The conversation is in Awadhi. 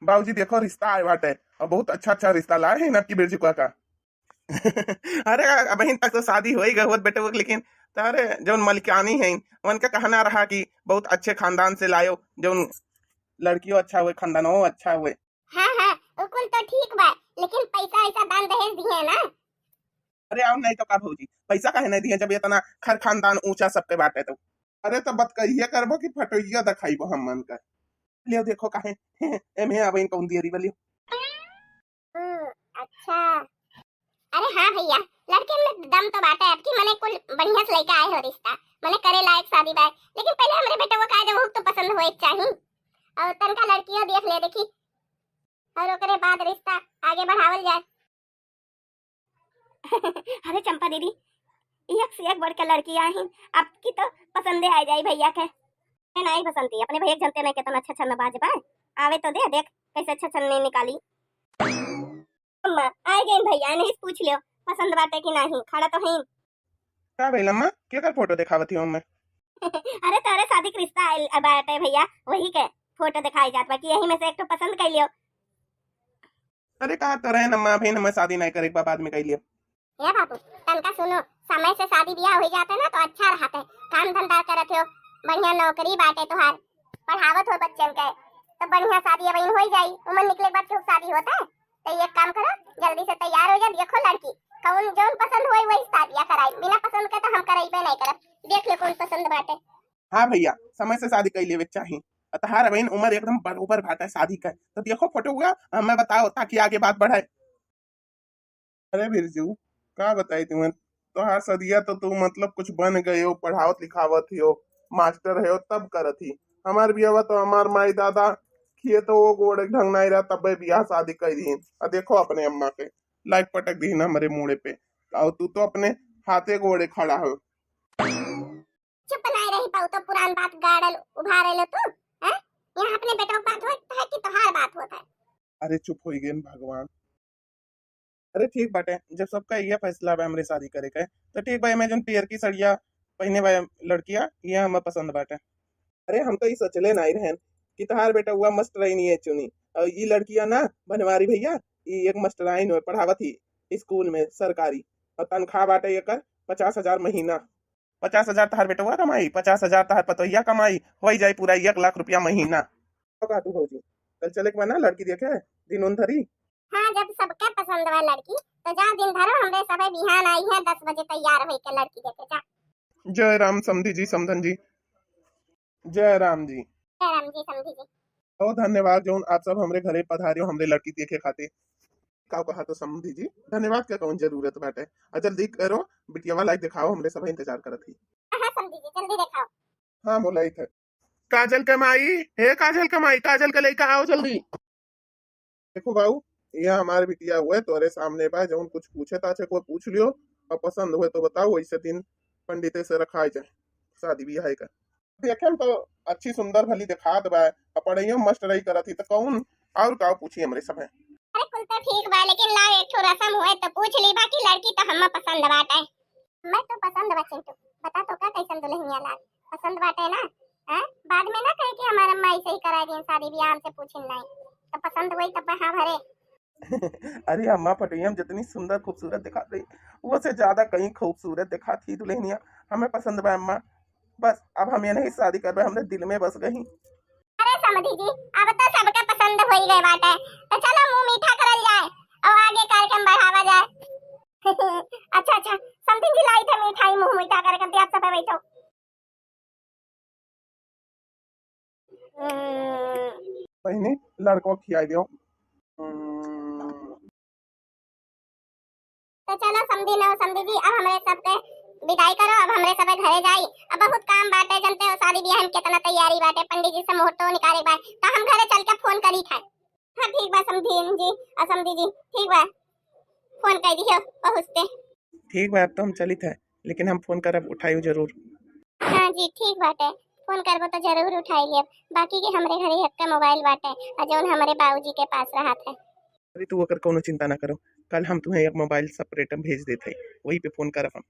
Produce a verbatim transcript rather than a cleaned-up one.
बाबूजी देखो रिश्ता आए बाटे, और बहुत अच्छा अच्छा रिश्ता लाए हैं आपकी बिरजू काका। अरे, अबहिन तक तो शादी हो ही गए होत बेटवा के, लेकिन तारे जौन मलिकानी हैं, उनका कहना रहा कि बहुत अच्छे खानदान से लायो, जौन लड़कियों अच्छा हुए, खानदानो अच्छा हुए। हाँ, हाँ, वो कुल तो ठीक बा, लेकिन पैसा ऐसा दान दहेज दिए ना। अरे, आओ नहीं तो का भौजी, पैसा काहे नहीं दिए जब इतना घर खानदान ऊंचा सबके बाटे तो? अरे, तो बात कहिए करबो कि फटोइया दिखाइबो हम मन का? ले देखो काहे, एमे आवे कौन दियरी बलियो। हम्म, अच्छा। अरे हाँ भैया, लड़के में दम तो बाटे आपकी, मने कुल बढ़िया से लइका आए हो रिश्ता, मने करे लायक शादी बाय, लेकिन पहले हमरे बेटवा का जब तो पसंद होए के चाही, और तनका लड़कियों देख ले देखी, और ओकरे बाद रिश्ता आगे बढ़ावल जाए। अरे चंपा दीदी, एक से एक बढ़ के लड़की आई, आपकी तो पसंदे आ जाई भैया के। ए, नहीं बसंती, अपने भैया के जनते नहीं कितना अच्छा अच्छा नबाज बा। आवे तो दे, देख कैसे अच्छा अच्छा नहीं निकाली। अम्मा, आए गए भैया, नहीं पूछ लियो, पसंद बाटे कि नहीं, खड़ा तो है। का भइल अम्मा, केकर फोटो देखावत ही अम्मा? अरे तोरे शादी के रिश्ता आइल बाटे भैया, वही के फोटो दिखाई जात बा कि यही में से एक ठो पसंद कर लियो। अरे कहा तो रहे अम्मा, अभी हमें शादी नहीं करे के बा, बाद में कर लियो। ए बाबू, तनका सुनो, समय से शादी ब्याह हो जाते ना तो अच्छा रहते। काम धंधा करत हो, बढ़िया नौकरी बाटे तोहार, पढ़ावत हो बच्चन के, तो बढ़िया शादी अब हो जाई। उम्र निकले के बाद क्यों शादी होता है? तो एक काम करो, जल्दी से तैयार हो जा, देखो लड़की कौन जौन पसंद होई वही शादिया कराई, बिना पसंद के तो हम कराइबे नहीं करब। देख लो कौन पसंद बाटे। हाँ भैया, समय से शादी कर लेवे के चाही। अ तहार अबहिन उम्र एकदम बरोबर बाटे शादी का। तो देखो फोटो हुआ, हमें बताओ ताकि आगे बात बढ़े। अरे बिरजू, का बताई तुम्हें, तोहार सदिया तो तू मतलब कुछ बन गए हो, पढ़ावत लिखावत ही हो, मास्टर है हो, तब करत ही। हमार बियावा तो हमार माई दादा खेत वो गोड़े ढंग नहीं रहा, तबे बियाह शादी कर दीन। आ देखो अपने अम्मा के लाइक पटक दीन हमरे मूड़े पे, और तू तो अपने हाथे गोड़े खड़ा हो। चुप नहीं रही पाऊ तो पुरान बात गाड़ल उभारे लो तू, हैं? यहाँ अपने बेटवा के बात होत है कि तोहार बात होत है? अरे चुप हो गए भगवान। अरे ठीक बाटे, जब सबका ये फैसला बा हमरे शादी करे के, तो ठीक बा, एमे जौन पियर की सड़िया पहने बा लड़किया, ये हमें पसंद बाटे। अरे हम तो ई सोचले नहीं रहन कि तहार बेटा हुआ मास्टराइन ये चुनी, और ई लड़किया ना बनवारी भैया, ई एक मास्टराइन हुए पढ़ावत ही स्कूल में सरकारी, और तनख्वाह बाटे एकर पचास हजार महीना। पचास हजार तहार बेटवा कमाई, पचास हजार तहार पतोहिया कमाई, होई जाई पूरा एक लाख रुपया महीना। का तू भौजी, कल चले के बा ना लड़की देखे, दिन उन धरी? हाँ, जब सबके पसंद बा लड़की, तो जा दिन धरो, हमरे सबे बिहान आई है दस बजे तैयार होई के लड़की देखे, जा। जय राम समधी जी, समधन जी, जय राम जी। जय राम जी, समधी जी। बहुत धन्यवाद जौन आप सब हमरे घरे पधारियो हमरे लड़की देखे खातिर। का कहा तो समधी जी, धन्यवाद के कौन जरूरत बाटे। आ जल्दी करो, बिटियावा लाइक दिखाओ, हमरे सब इंतजार करत ही। हाँ, हाँ, समधी जी, जल्दी दिखाओ। हाँ, बोलाई थे। काजल के माई, हे काजल के माई, काजल के लइका आओ जल्दी। देखो बाबू, ये हमारे बिटिया हुए तोरे सामने बा, जौन कुछ पूछे ताछे को पूछ लियो, और पसंद हुए तो बताओ, वैसे दिन पंडिते से रखाए जाए शादी ब्याह का। देखे में तो अच्छी सुंदर भली देखात बा, आ पढ़ाइयो में मास्टराई करत ही, तो कौन और का पूछी हमरे सब है। अरे कुल तो ठीक बा, लेकिन ला एक ठो रसम होए तो पूछ ली, बाकी लड़की तो हम्मा पसंद बाटे। मैं तो पसंद बा चिंटू, बता तो का कैसन दुल्हनिया लाग पसंद बाटे ना? हैं? बाद में ना कहे कि हमार अम्मा ऐसे ही करा दी शादी ब्याह हमसे पूछिन नहीं, तो पसंद हुई तब हाँ भरे। अरे अम्मा पटोहिया में जितनी सुंदर खूबसूरत दिखा रही, वो से ज्यादा कहीं खूबसूरत दिखा थी दुल्हनिया। हमें पसंद बा अम्मा, बस अब हम ये नहीं शादी करबे, हमरे दिल में बस गई। अरे समधी जी, अब तो सबके पसंद होई गए बाटे, तो चलो मुंह मीठा करल जाए और आगे कार्यक्रम बढ़ावा जाए। अच्छा अच्छा समधी जी, लाई थे मिठाई, मुंह मीठा करके आप सब बैठो। हम्म। बहिनी, लड़को खियाई दियो। हम्म। तो चलो समधी न समधी जी, अब हमरे सबके विदाई करो, अब हमरे सबे घरे जाई। अब बहुत काम बाटे, जनते हो शादी ब्याह में कितना तैयारी बाटे, पंडित जी से मुहूर्तो निकाले बाटे, तो हम घरे चल के फोन करी थे। हाँ ठीक बा समधी जी और समधी जी, ठीक बा, फोन कर दियो पहुँचते। ठीक बा, अब तो हम चलित है, लेकिन हम फोन करब, उठाइयो जरूर। हाँ जी ठीक बाटे, फोन करबो तो जरूर उठाई लेब। बाकी के हमरे घरे एक मोबाइल बाटे और जौन हमरे बाबूजी के पास रहत है। अरे तू ओकर कौनो चिंता ना करो, कल हम तुम्हें एक मोबाइल सेपरेट भेज देत है, वही पे फोन करब हम।